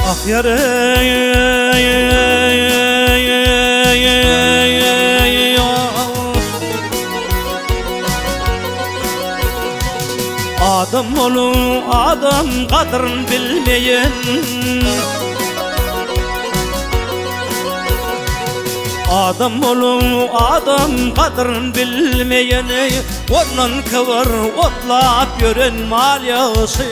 Ah ýar Adam boluň adam gadryn bilmeýen Adam boluň adam gadryn bilmeýen Ondan kybir otlap ýören mal ýagşy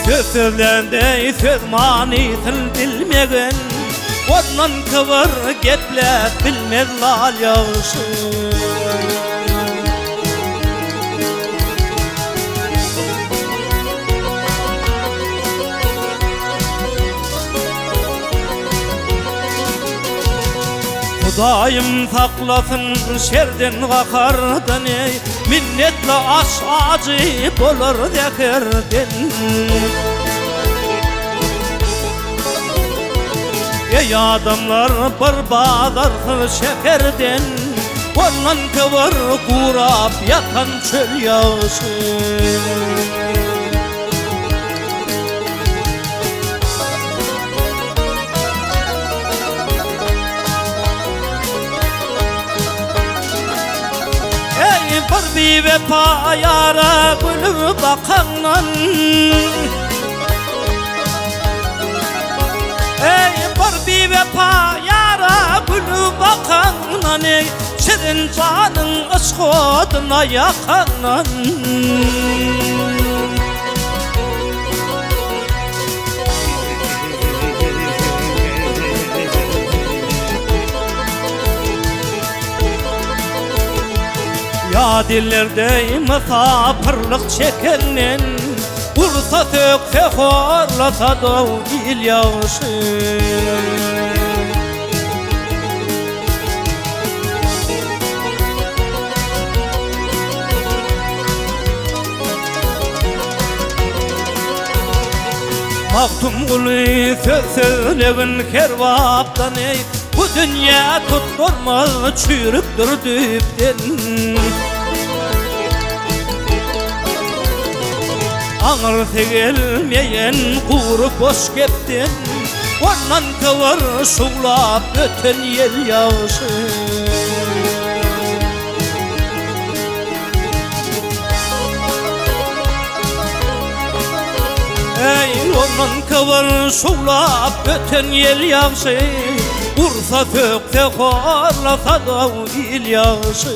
Söz sözlände söz manysyn bilmegen Ondan kybir gepläp bilmez lal ýagşy. Hudaýym saklasyn şerden gahardan eý, Minnetli aş ajy bolar zäherden. Eý adamlar bir bazarsyz şäherden, Ondan kybir gurap ýatan çöl ýagşy. Eý bir biwepa ýara gülüp bakandan Eý bir biwepa ýara gülüp bakandan Eý şirin janyň yşk oduna ýakandan. Ýat illerde mysapyrlyk çekenden, Ursa sökse horlasa-da il ýagşy. Magtymguly söz söylegin her bapdan ey, Bu dünýä tutdurmaz çüýrükdir düýpden. Aňyrsy gelmeýen gury boş gepden, Ondan köwür şuwlap öten ýel ýagşy. Eý, ondan köwür şuwlap öten ýel ýagşy, Ursa sökse horlasa-da il ýagşy.